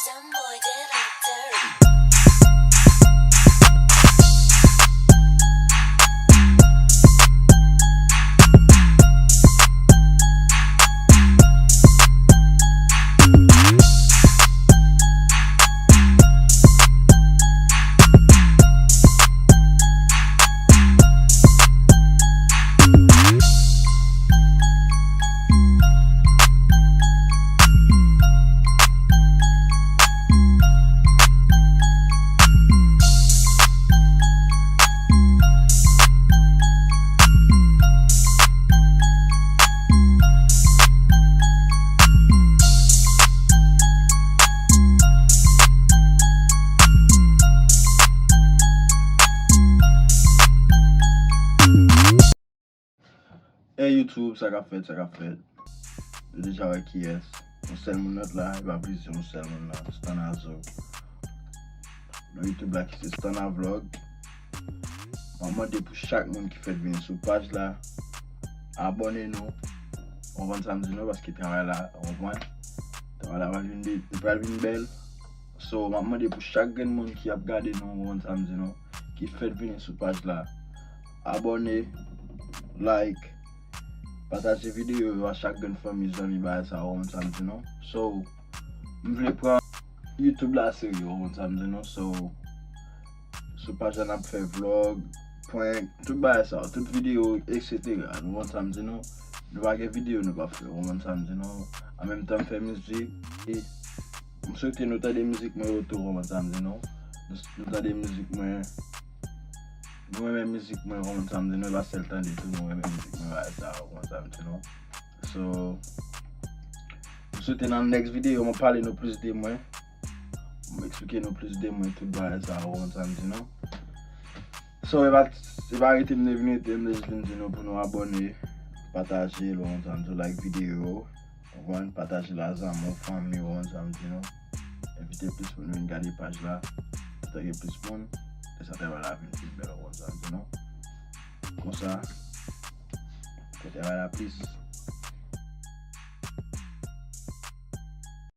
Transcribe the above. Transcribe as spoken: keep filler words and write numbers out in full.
Some boy did like dirt. Hey YouTube, sa k ap fèt, sa k ap fèt? Nou deja wè kiyès. Yon sèl moun nan t la, e pa plizyè, yon sèl moun nan, Stana Zo. Non YouTube la ki se Stana Vlog. M ap mande pou chak moun ki fèk vini sou paj la, abòne nou. Ou konprann sa m di nou, paske travay la, ou konprann? Travay la pral vin, li pral vin bèl. So, m ap mande pou chak grenn moun ki ap gade nou, ou konprann sa m di nou, ki fèk vini sou paj la, abòne, like, pataje videyo yo a chak grenn fanmi, zanmi, bagay sa, ou konprann sa m di nou. So, m vle pran YouTube la serye, ou konprann sa m di nou. So, sou paj la n ap fè vlog, prank, tout bagay sa, tout videyo, et cetera. Nou konn sa m di nou, nou pa gen videyo nou pa fè, ou konn sa m di nou. An menm tan m fè mizik, e m swete nou tande mizik mwen yo tou, ou konn sa m di nou. Nou, nou tande mizik mwen, nou renmen mizik mwen, ou konn sa m di nou, e pa sèl tande tou, nou renmen mizik mwen, bagay sa, ou konn sa m di nou. So, m swete nan next videyo, m ap pale nou plis de mwen. M eksplike nou plis de mwen tout bagay sa, ou konn sa m di nou. So, e pa, e pa rete m te vin rete, m te jis vin di nou pou nou abòne, pataje, ou konn sa m di nou, like videyo, ou konprann, pataje l a zanmi w, fanmi w, ou konn sa m di nou. Envite plis moun vin gade paj la, pou te gen plis moun, e sa travay la vin plis bèl, ou konn sa m di nou. Konsa, pou travay la plis.